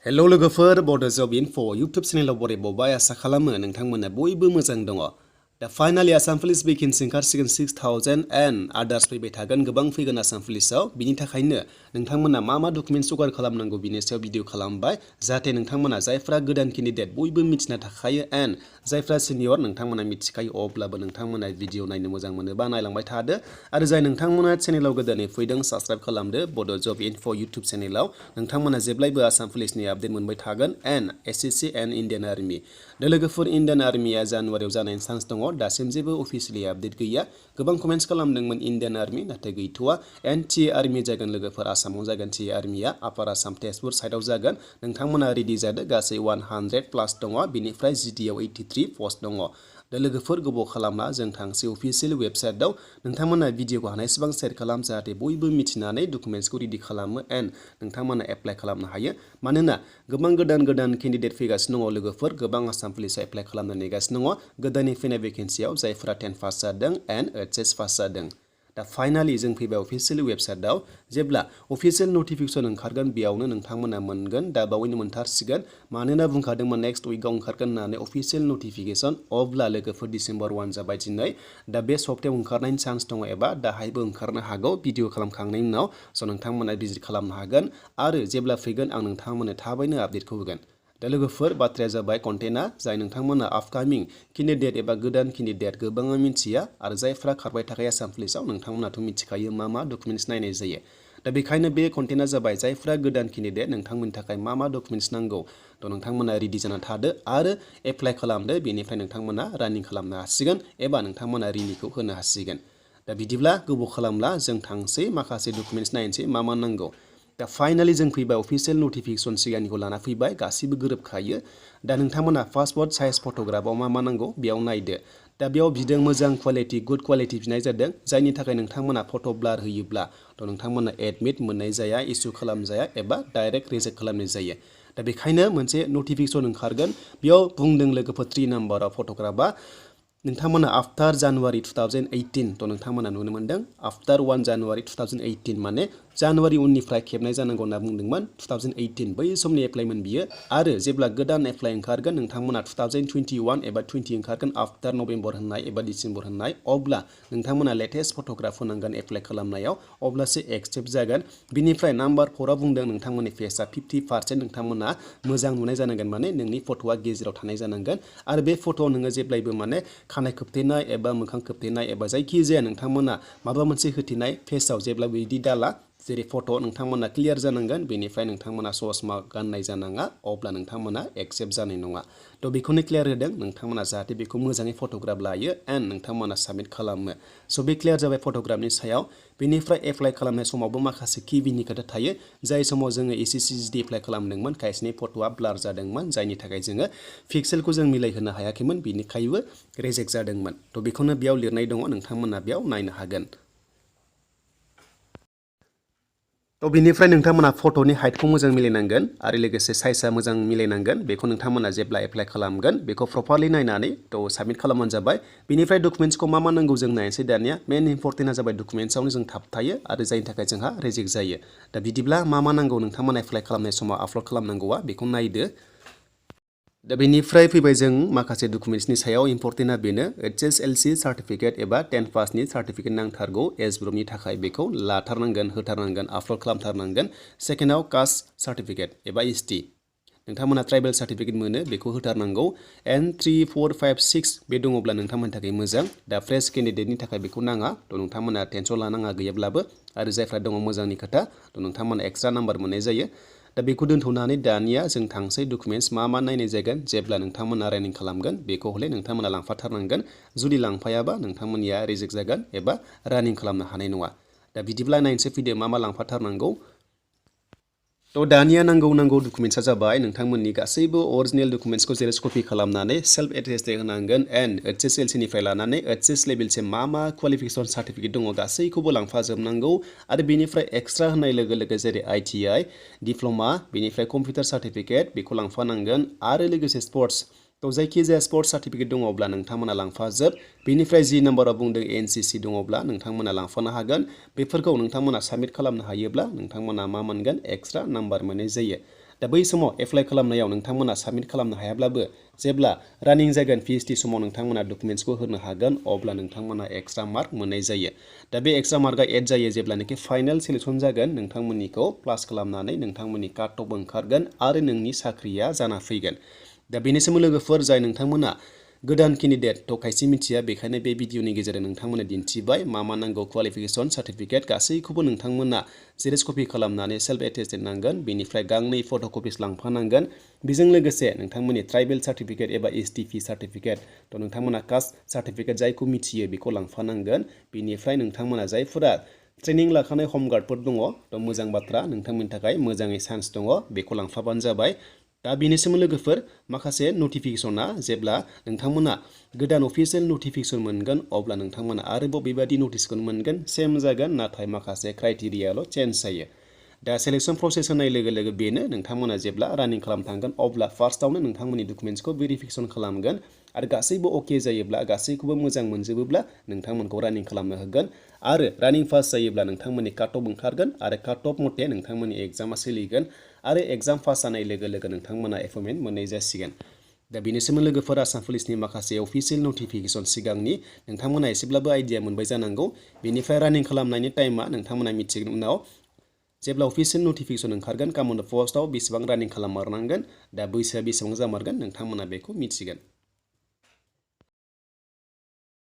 हेल' लोगोफोर बड' जब info YouTube चेनेलाव बरायबावबाय आसा खालामो नोंथांमोना बयबो मोजां दङ। दा फाइनालि आसाम पुलिस भेकेन्सि ओंखारसिगोन 6000 एन्ड आदार्स फैबाय थागोन गोबां फैगोन आसाम पुलिसाव बिनि थाखायनो नोंथांमोना मा डकुमेन्ट्स जगार खालामनांगौ बिनि सायाव भिडिअ खालामबाय जाहाथे नोंथांमोना जायफ्रा गोदान केन्डिडेट बयबो मिथिना थाखायो एन्ड जायफ्रा सिनियर नोंथांमोना मिथिखायो अब्लाबो नोंथांमोना भिडिअ नायनो मोजां मोनोबा नायलांबाय थादो आरो जाय नोंथांमोना चेनेलाव गोदानै फैदों साबस्क्राइब खालामदो बड' जब इनफो इउटुब चेनेलाव नोंथांमोना जेब्लायबो आसाम पुलिसनि आपडेट मोनबाय थागोन and SSC and Indian army दा लोगोफोर इन्डियान आर्मिया जानुवारियाव जानायनि चान्स दङ दासिम जेबो अफिसियेलि आपडेट गैया गोबां कमेन्ट्स खालामदोंमोन इन्डियान आर्मि नाथाय गैथ'वा एन्ड टिए आर्मि जागोन लोगोफोर आसामाव जागोन टिए आर्मिया आपार आसाम तेजपुर साइडआव जागोन नोंथांमोना रेडि जादो गासै 100 प्लास दङ बिनिफ्राय जिडिआव 83 पस्ट दङ दा लोगोफोर गोबाव खालामना जों थांसै अफिसियेल वेबसाइटआव नोंथांमोना भिडिअखौ हानायसेबां शेयार खालाम जाहाथे बयबो मिथिनानै डकुमेन्ट्सखौ रेडि खालामो एन्ड नोंथांमोना एप्लाइ खालामनो हायो मानोना गोबां गोदान केन्डिडेट फैगासिनो दङ लोगोफोर गोबां आसाम पुलिसाव एप्लाइ खालामनो नेगासिनो दङ गोदानै फैनाय भेकेन्सियाव जायफोरा 10 पास जादों एन्ड एचएस पास जादों दा फाइनालि जों फैबाय अफिसियेल वेबसाइटआव जेब्ला अफिसियेल नटिफिकेसन ओंखारगोन बेयावनो नोंथांमोना मोनगोन दा बावैनो मोनथारसिगोन मानोना बुंखादोंमोन नेक्स्ट उइकआव ओंखारगोन होननानै अफिसियेल नटिफिकेसन अब्ला लोगोफोर डिसेम्बर 1 जाबाय दिनै दा बे सप्तायाव ओंखारनायनि चान्स दङ एबा दाहायबो ओंखारनो हागौ भिडिअ खालामखांनायनि उनाव स' नोंथांमोना भिजिट खालामनो हागोन आरो जेब्ला फैगोन आं नोंथांमोननो थाबैनो आपडेटखौ होगोन दा लोगोफोर बाथ्राया जाबाय कन्टेन्टआ जाय नोंथांमोना आपकामिं केन्डिडेट एबा गोदान केन्डिडेट गोबाङा मिथिया आरो जायफ्रा खारबाय थाखाय आसाम पुलिसाव नोंथांमोनाथ' मिथिखायो मा डकुमेन्ट्स नायनाय जायो दा बेखायनो बे कन्टेन्टआ जाबाय जायफ्रा गोदान केन्डिडेट नोंथांमोननि थाखाय मा डकुमेन्ट्स नांगौ थ' नोंथांमोना रेडि जाना थादो आरो एप्लाइ खालामदो बेनिफ्राय नोंथांमोना रानिं खालामनो हासिगोन एबा नोंथांमोना रिनिखौ होनो हासिगोन दा बिदिब्ला गोबाव खालामला जों थांसै माखासे डकुमेन्ट्स नायनोसै मा नांगौ दा फाइनालि जों फैबाय अफिसियेल नटिफिकेसन सिगांनिखौ लाना फैबाय गासिबो गोरोबखायो दा नोंथांमोना पासपोर्ट साइज फट'ग्राफाव मा नांगौ बेयाव नायदो दा बेयाव बिदों मोजां क्वालिटि गुड क्वालिटि बिनाय जादों जायनि थाखाय नोंथांमोना फट' ब्लार होयोब्ला थ' नोंथांमोना एडमिट मोननाय जाया इसु खालामजाया एबा डाइरेक्ट रिजेक्ट खालामनाय जायो दा बेखायनो मोनसे नटिफिकेसन ओंखारगोन बेयाव बुंदों लोगोफोर 3 नाम्बाराव फट'ग्राफा नोंथांमोना आफ्टार जानुवारि 2018 थ' नोंथांमोना नुनो मोनदों आफ्टार 1 जानुवारि 2018 माने जानुवारि उननिफ्राय खेबनाय जानांगौ होनना बुंदोंमोन 2018 बै समनि एप्लाइमोन बियो आरो जेब्ला गोदान एप्लाइ ओंखारगोन नोंथांमोना 2021 एबा 20 ओंखारगोन आफ्टार नभेम्बर होननाय एबा डिसेम्बर होननाय अब्ला नोंथांमोना लेटेस्ट फट'ग्राफ होनांगोन एप्लाइ खालामनायाव अब्लासो एक्सेप्ट जागोन बिनिफ्राय नाम्बार 4आव बुंदों नोंथांमोननि फेसआ 50% नोंथांमोना मोजां नुनाय जानांगोन माने नोंनि फट'आ गेजेराव थानाय जानांगोन आरो बे फट'आव नोङो जेब्लायबो माने खानाय खोबथेनाय एबा मोखां खोबथेनाय एबा जायखिजाया नोंथांमोना माबा मोनसे होथेनाय फेसआव जेब्लाबो बिदि दाला जेरै फट' नोंथांमोना क्लियार जानांगोन बेनिफ्राय नोंथांमोना ससमा गाननाय जानाङा अब्ला नोंथांमोना एक्सेप्ट जानाय नङा थ' बेखौनो क्लियार होदों नोंथांमोना जाहाथे बेखौ मोजाङै फट'ग्राफ लायो एन्ड नोंथांमोना साबमिट खालामो स' बे क्लियार जाबाय फट'ग्राफनि सायाव बेनिफ्राय एप्लाइ खालामनाय समावबो माखासे किबिनि खोथा थायो जाय समाव जोङो एसएससि एप्लाइ खालामदोंमोन खायसेनि फट'आ ब्लार जादोंमोन जायनि थाखाय जोङो पिक्सेलखौ जों मिलायहोनो हायाखैमोन बेनिखायबो रिजेक्ट जादोंमोन थ' बेखौनो बेयाव लिरनाय दङ नोंथांमोना बेयाव नायनो हागोन थ' बिनिफ्राय नोंथांमोना फट'नि हाइटखौ मोजां मिलायनांगोन आरो लोगोसे साइजआ मोजां मिलायनांगोन बेखौ नोंथांमोना जेब्ला एप्लाइ खालामगोन बेखौ प्रपारलि नायनानै थ' साबमिट खालामबानो जाबाय बिनिफ्राय डकुमेन्ट्सखौ मा नांगौ जों नायनोसै दानिया मेन इम्परटेन्टआ जाबाय डकुमेन्ट्सआवनो जों थाबथायो आरो जायनि थाखाय जोंहा रिजेक्ट जायो दा बिदिब्ला मा नांगौ नोंथांमोना एप्लाइ खालामनाय समाव आपल'ड खालामनांगौआ बेखौ नायदो दा बेनिफ्राय फैबाय जों माखासे डकुमेन्ट्सनि सायाव इम्परटेन्टआ बेनो एचएसएलसि सार्टिफिकेट एबा 10 पासनि सार्टिफिकेट नांथारगौ एज ग्रुपनि थाखाय बेखौ लाथारनांगोन होथारनांगोन आपल'ड खालामथारनांगोन सेकेन्डआव कास्ट सार्टिफिकेट एबा एसटि नोंथांमोना ट्राइबेल सार्टिफिकेट मोनो बेखौ होथारनांगौ एन्ड 3, 4, 5, 6 बे दङब्ला नोंथांमोननि थाखाय मोजां दा फ्रेश केन्डिडेटनि थाखाय बेखौ नाङा थ' नोंथांमोना टेनसन लानाङा गैयाब्लाबो आरो जायफ्रा दङ मोजांनि खोथा थ' नोंथांमोना एक्सट्रा नाम्बार मोननाय जायो दा बेखौ दोनथ'नानै दानिया जों थांसै डकुमेन्ट्स मा नायनाय जागोन जेब्ला नोंथांमोना रानिं खालामगोन बेखौ हले नोंथांमोना लांफाथारनांगोन जुदि लांफायाबा नोंथांमोननिया रिजेक्ट जागोन एबा रानिं खालामनो हानाय नङा दा बिदिब्ला नायनोसै फैदो मा लांफाथारनांगौ थ' दानिया नांगौ डकुमेन्ट्सआ जाबाय नोंथांमोननि गासैबो अरिजिनेल डकुमेन्ट्सखौ जेरक्स कपि खालामनानै सेल्फ एटेस्टेड होनांगोन एन्ड एचएसएलसिनिफ्राय लानानै एचएस लेभेलसिम मा क्वालिफिकेसन सार्टिफिकेट दङ गासैखौबो लांफाजोबनांगौ आरो बेनिफ्राय एक्सट्रा होनाय लोगो जेरै आईटीआई डिप्ल'मा बेनिफ्राय कम्पिउटार सार्टिफिकेट बेखौ लांफानांगोन आरो लोगोसे स्पर्ट्स तो जायखिजाया स्पर्ट्स सार्टिफिकेट दङब्ला नोंथांमोना लांफाजोब बेनिफ्राय जि नाम्बाराव बुंदों एनसिसि दङब्ला नोंथांमोना लांफानो हागोन बेफोरखौ नोंथांमोना साबमिट खालामनो हायोब्ला नोंथांमोना मा मोनगोन एक्सट्रा नाम्बार मोननाय जायो दा बै समाव एप्लाइ खालामनायाव नोंथांमोना साबमिट खालामनो हायाब्लाबो जेब्ला रानिं जागोन पिएचडि समाव नोंथांमोना डकुमेन्ट्सखौ होनो हागोन अब्ला नोंथांमोना एक्सट्रा मार्क मोननाय जायो दा बे एक्सट्रा मार्कआ एड जायो जेब्लानोखि फाइनाल सिलेक्सन जागोन नोंथांमोननिखौ प्लास खालामनानै नोंथांमोननि काट अफ ओंखारगोन आरो नोंनि साख्रिया जाना फैगोन दा बेनिसिम लोगोफोर जाय नोंथांमोना गोदान केन्डिडेट थ' खायसे मिथिया बेखायनो बे भिडिअनि गेजेरजों नोंथांमोननो दिन्थिबाय मा नांगौ क्वालिफिकेसन सार्टिफिकेट गासैखौबो नोंथांमोना जेरेक्स कपि खालामनानै सेल्फ एटेस्टेड नांगोन बेनिफ्राय गांनै फट' कपिस लांफानांगोन बेजों लोगोसे नोंथांमोननि ट्राइबेल सार्टिफिकेट एबा एसटिपि सार्टिफिकेट थ' नोंथांमोना कास्ट सार्टिफिकेट जायखौ मिथियो बेखौ लांफानांगोन बेनिफ्राय नोंथांमोना जायफोरा ट्रेनिं लाखानाय हमगार्डफोर दङ थ' मोजां बाथ्रा नोंथांमोननि थाखाय मोजाङै चान्स दङ बेखौ लांफाबानो जाबाय दा बेनिसिम लोगोफोर माखासे नटिफिकेसना जेब्ला नोंथांमोना गोदान अफिसियेल नटिफिकेसन मोनगोन अब्ला नोंथांमोना आरोबाव बेबायदि नटिसखौ मोनगोन सेम जागोन नाथाय माखासे क्राइटेरियाल' चेन्ज जायो दा सेलेक्सन प्रसेस होनाय लोगो लोगो बेनो नोंथांमोना जेब्ला रानिं खालामनो थांगोन अब्ला फार्स्टआवनो नोंथांमोननि डकुमेन्ट्सखौ भेरिफिकेसन खालामगोन आरो गासैबो अके जायोब्ला गासैखौबो मोजां मोनजोबोब्ला नोंथांमोनखौ रानिं खालामनो होगोन आरो रानिं पास जायोब्ला नोंथांमोननि काट अफ ओंखारगोन आरो काट अफ मथे नोंथांमोननि एग्जामा सोलिगोन आरो एग्जाम पास जानाय लोगो लोगो नोंथांमोना एपइन्टमेन्ट मोननाय जासिगोन दा बेनिसिम लोगोफोर आसाम पुलिसनि माखासे अफिसियेल नटिफिकेसन सिगांनि नोंथांमोना एसेब्लाबो आइडिया मोनबाय जानांगौ बेनिफ्राय रानिं खालामनायनि टाइमा नोंथांमोना मिथिगोन उनाव जेब्ला अफिसियेल नटिफिकेसन ओंखारगोन कामन पस्टआव बेसेबां रानिं खालाममारनांगोन दा बैसोआ बेसेबां जामारगोन नोंथांमोना बेखौ मिथिगोन